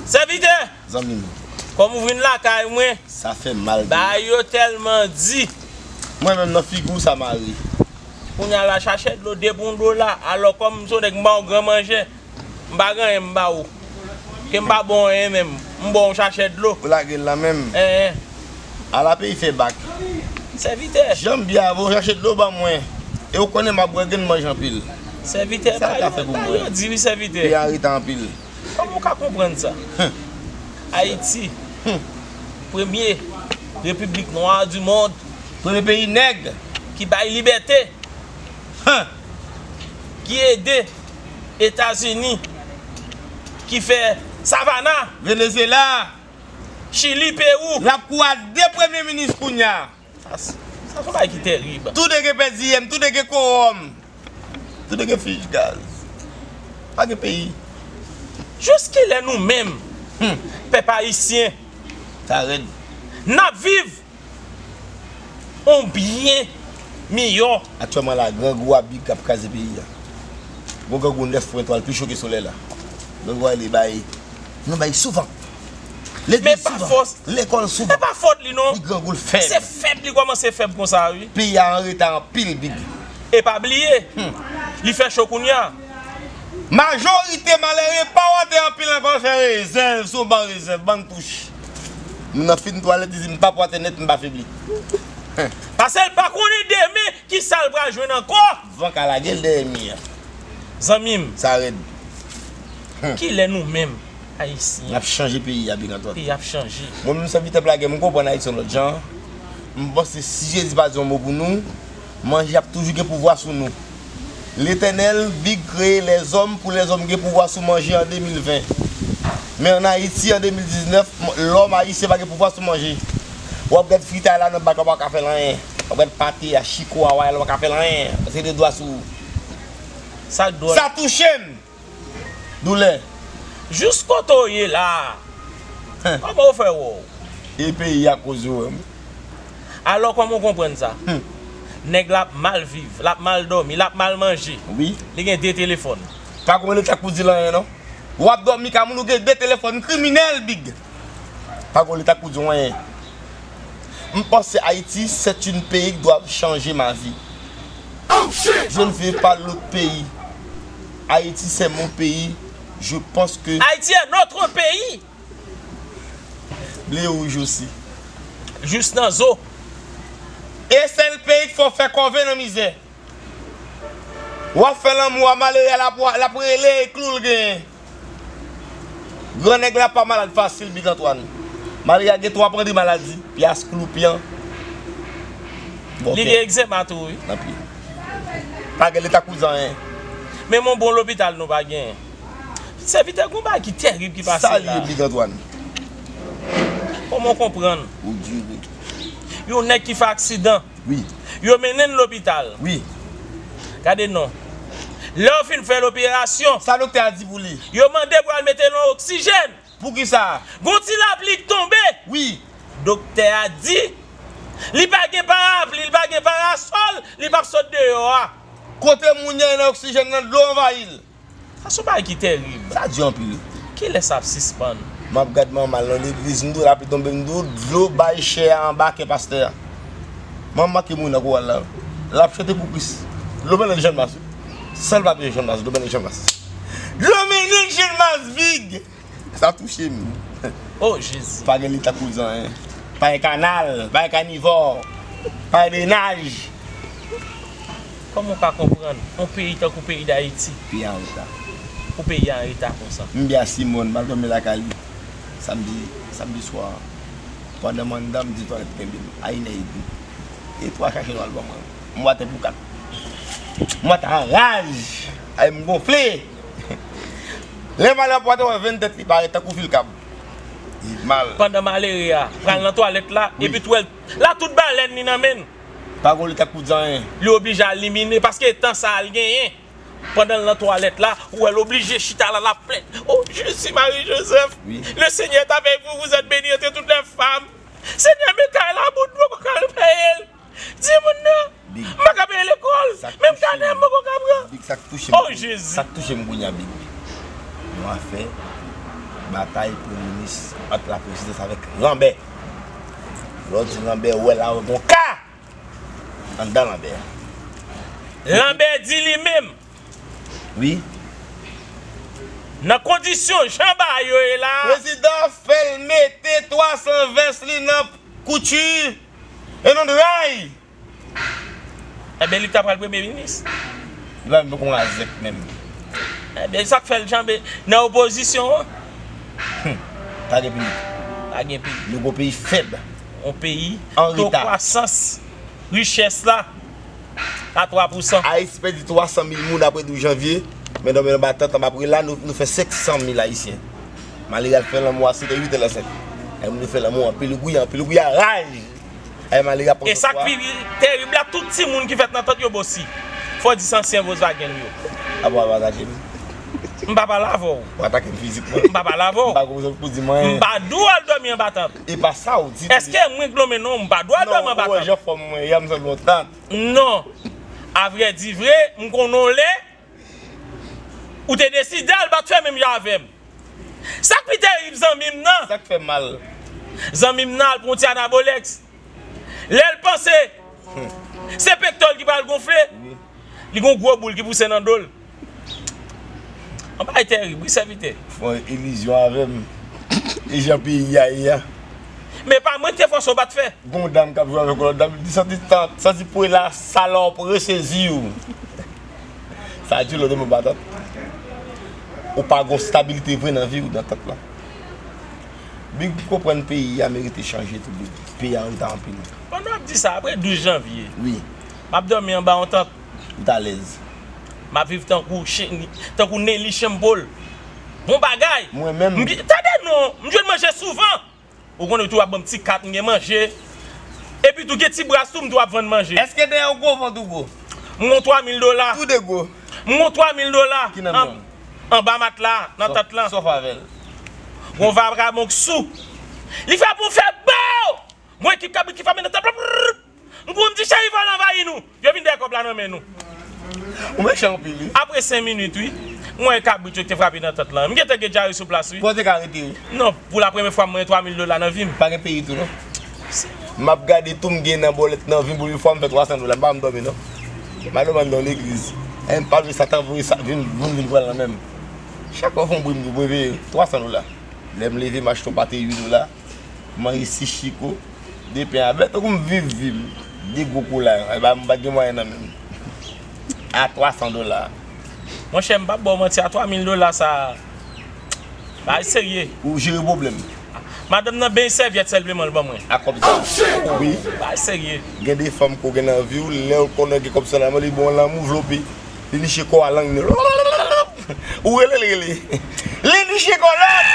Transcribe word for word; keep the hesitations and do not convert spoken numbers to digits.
Sèvitè! Zanmi m. Kòm ou vin lakay mwen, sa fè mal. Bagay yo tèlman di. Mwen menm nan figi w sa mare. Kounye a la chache dlo de pou yon dola, alò kòm m se yon nèg m ba w gran manje, m pa gen anyen m ba ou. Ke m pa ba w anyen menm, m ba w yon chache dlo. Ou lage l la menm. Enhen. Ala peyi fè bak. Sèvitè. Jan m byen avè w, chache dlo ban mwen. E ou konnen m ap bwè grenn manje anpil. Sèvitè, sa l ka fè pou mwen. Yo di wi sèvitè. Peyi an reta anpil. Kòman w ka konprann sa? Ayiti, premye repiblik nwa di mond. Premye peyi nèg. Ki bay libète. Ki ede Etazini. Ki fè Savana. Venezyela. Chili, Pewou. L ap kou a de premye minis kounye a. Sa, sa se yon bagay ki terib. Tou de gen pèdiyèm, tou de gen kowòm. Tou de gen fich gaz. Pa gen peyi. Jiskilè nou menm, pèp ayisyen, sa rèd, n ap viv yon byen miyò? Aktyèlman la, grangou a big k ap kraze peyi a. Gon grangou nèf pwen twa, l pi cho ke solèy la. Grangou a li bay, nou bay souvan. Legliz souvan. Lekòl souvan. E pa fòt li non. Li grangou, l fèb. Se fèb li kòmanse fèb konsa wi. Peyi a an reta anpil, big. E pa bliye, li fè cho kounye a. Majorite malere pa wate anpil ankò, fè rezèv, sou ban rezèv, bann touch. Moun nan fin twalèt, li di, "M p ap wate nèt, m pa febli." Paske l pa konnen demen kisa l pral jwenn ankò. Van ka lage l dèyè mi a. Zanmi m. Sa rèd. Kilè nou menm, Ayisyen, n ap chanje peyi a, big Antoine, peyi ap chanje? Mwen menm, sèvitè Plagè, m konprann Ayiti yon lòt jan. M panse si Jezi pa di yon mo pou nou, manje ap toujou gen pouvwa sou nou. Letènèl, big, kreye lèzòm pou lèzòm gen pouvwa sou manje an de mil ven. Men ann Ayiti, an de mil diznèf, m-, lòm ayisyen pa gen pouvwa sou manje. W ap gad fritay la nan bak la, w pa ka fè l anyen. W ap gad pate a, chiko a, w ap ka fè l anyen. Paske li gen dwa sou ou. Sa k dwòl. Sa touche m! Doulè. Jis kote w ye la a, kòman w fè wè w? E peyi a koze w wè m. Alò, kòman w konprann sa? Nèg la ap mal viv, l ap mal dòmi, l ap mal manje. Wi. Li gen de telefòn. Pa gen yon leta k pou di l anyen non. W ap dòmi ka moun, ou gen de telefòn, kriminèl, big. Pa gen yon leta k pou di w anyen. M panse Ayiti, c'est un pays qui doit changer ma vie. Je ne veux pas l'autre pays. Haïti, c'est mon pays. Je pense que Haïti est notre pays. Ble wouj osi. Jis nan zo. E sèl peyi k fè w fè kòve nan mizè. W ap fè lanmou a, malere a l ap, l ap rele klou l genyen. Gran nèg la pa malad fasil, big Antoine. Malere a gen twa pandri maladi, pyas, klou, pyan. Bon, li gen egzema tou, wi. Nan pye. Pa gen leta k pou di anyen. Men yon bon lopital nou pa genyen. Sèvitè, gon bagay ki terib ki pase la. Sa l ye, big Antoine? Kòman w konprann? Ou dire. Yon nèg ki fè aksidan. Wi. Yo mennen l lopital. Wi. Gade non. Lè yo fin fè loperasyon, sa doktè a di pou li? Yo mande pou al mete l yon oksijèn. Poukisa? Gon ti lapli k tonbe. Wi. Doktè a di, li pa gen parapli, li pa gen parasòl, li p ap sot deyò a. Kote moun nan, oksijèn nan, dlo anvayi l. Sa se yon bagay ki terib. Sa di anpil. Kilè sa ap sispann? M ap gad manman l nan legliz, m di w lapli tonbe, m di w dlo bay chè a anba kè pastè a. Manman ki mouri nan koral la, l ap chante pou Kris. Dlo mennen l Channmas. San l pa touye Channmas, dlo mennen l Channmas. Dlo mennen l Channmas, big! Sa touche m. Oh, Jezi. Pa gen leta k pou di anyen. Pa gen kanal, pa gen kanivò, pa gen drenaj. Kòman w ka konprann yon peyi tankou peyi Dayiti? Peyi an reta. Pou peyi an reta konsa. M byen a Simòn, m al dòmi lakay li. Samdi, samdi swa. Pandan m anndan, m di twalèt kenbe m. Ay nèg. E twa chache nou al ban mwen. M wate pou kat. M wate an raj. Ay m gonfle. Lè m ale an pwate wè venn tèt li parèt tankou fil kab. Li mal. Pandan malere a pral nan twalèt la, wi, epi twèl la tout balèn li nan men l. Pa gen leta k pou di anyen. Li oblije al limine paske tan sa a l genyen. Pandan l nan twalèt la, ou wè l oblije chita la, l ap plèd. Oh, Jésus, Marie, Joseph, wi, le Seigneur est avec vous, vous êtes bénie entre toutes les femmes. Senyè, men kay la, bout mwen poko al peye l. Timoun nan, big, m pa ka peye lekòl, menm kanè m poko ka pran. Big, sa k touche m, oh, Jezi, sa k touche m kounye a, big. Yon afè Batay pou minis ant laprezidans avèk Lanbè. Lè w di Lanbè, ou wè la, ou gon ka anndan Lanbè. Lanbè di li menm, wi, nan kondisyon jan bagay yo ye la, prezidan fè l mete twa san vès li nan kouti e nan dray. Ebyen, li k ta pral premye minis. Li pa menm poko azèk menm. Ebyen, sa k fè l janbe nan opozisyon an? Hmm. Pa gen peyi. Pa gen peyi. Nou gon peyi fèb. Yon peyi an reta. To kwasans richès la a twa pousan. Ayiti pèdi twa san mil moun apre douz janvye, men dòmi anba tant, anba pri la, nou, nou fè senk san mil Ayisyen. Malere al fè lanmou a sèt è uit è nan sèt. Ay moun yo fè lanmou anpil, ou gouye anpil, ou gouye a raj. Ay malere ap pran sòs pwa. E sa k pi terib la, tout timoun ki fèt nan tant yo bosi. Fò di se ansyen Volkswagen yo. A bon, ap atake m. M pa pale avè w. Ou atake m fizikman. M pa pale avè w. M pa gon rezon pou di m anyen. M pa dwe al dòmi anba tant. E pa sa w di tou. Èske mwen k nonmen non, m pa dwe al dòmi anba tant. Non, ou wè jan fòm mwen ye a, m sanble yon tant. Non. Avrèdivre, m konnen w lè ou te deside al bat fè menm jan avè m. Sa k pi terib, zanmi m nan. Sa k fè mal? Zanmi m nan al pran yon ti anabolèks. Lè l panse se pektò l ki pral gonfle, wi, li gon gwo boul ki pouse nan do l. Yon bagay terib, wi, sèvitè. Fè yon ilizyon avè m. E jan peyi a ye a. Men pa mwen ki te fòse w bat fè. Gon dam k ap jwe avèk yon lòt dam, li santi tan, santi pwe la, salòp, resezi w. Sa di lòt moun pa tant. Ou pa gon stabilite vre nan vi w nan tant lan. Big, m konprann peyi a merite chanje tou, Big. Peyi a an reta anpil. Pandan w ap di sa, apre douz janvye, wi, m ap dòmi anba yon tant. Ou t alèz. M ap viv tankou chen, tankou Nelly Chen Paul. Bon bagay. Mwen menm. M gen, tande non, m jwenn manje souvan. Ou konnen tou w ap ban m ti kat, m gen manje. Epi tou gen ti bras tou, m tou ap vann manje. Èske dèyè w gwo, vant ou gwo? M gon twa mil dola. Tou de gwo. M gon twa mil dola. Ki nan men w? Anba matla, nan tant lan. Sòf avè l. Gon vagabon k sou. Li fè pou fè bow! Gon ekip kabrit ki frape nan tant lan. Brrr! M kouri, m di, "Cheri, vòlè anvayi nou." Yo vin dèyè kòb la nan men nou. Ou mechan anpil, wi. Apre senk minit, wi, m wè kabrit yo ki te frape nan tant lan. M gentan gen dyare sou plas, wi. Kote ka rete, wi? Non, pou la premye fwa, m wè twa mil dola nan vi m. Pa gen peyi tou, non. M ap gade tou, m gen nan bòlèt nan vi m, premye fwa m fè twa san dola. M pa janm dòmi, non. M al dòmi anndan yon legliz. E m pa vle Satan voye sa, vin, vin, vin pran l nan men m. Chak fwa fè yon bri, m reveye twa san dola. Lè m leve, m achte yon pate uit dola. Manje sis chiko, de pen a bè, tankou m viv vi m. De gwo kola, e ba m pa t gen mwayen nan men m. A twa san dola. Monchè, m p ap ba w manti, a twa mil dola sa a, bagay serye. Ou jere pwoblèm. Madanm nan benyen sèvyèt sèlman l ban mwen. A kòb sa. Wi. Bagay serye. Gen de fanm ke w gen nan vi w, lè w konnen gen kòb sa nan men w, li ba w lanmou vlope. Li niche kò a lang li. Ou rele l rele. Li niche kò lòt.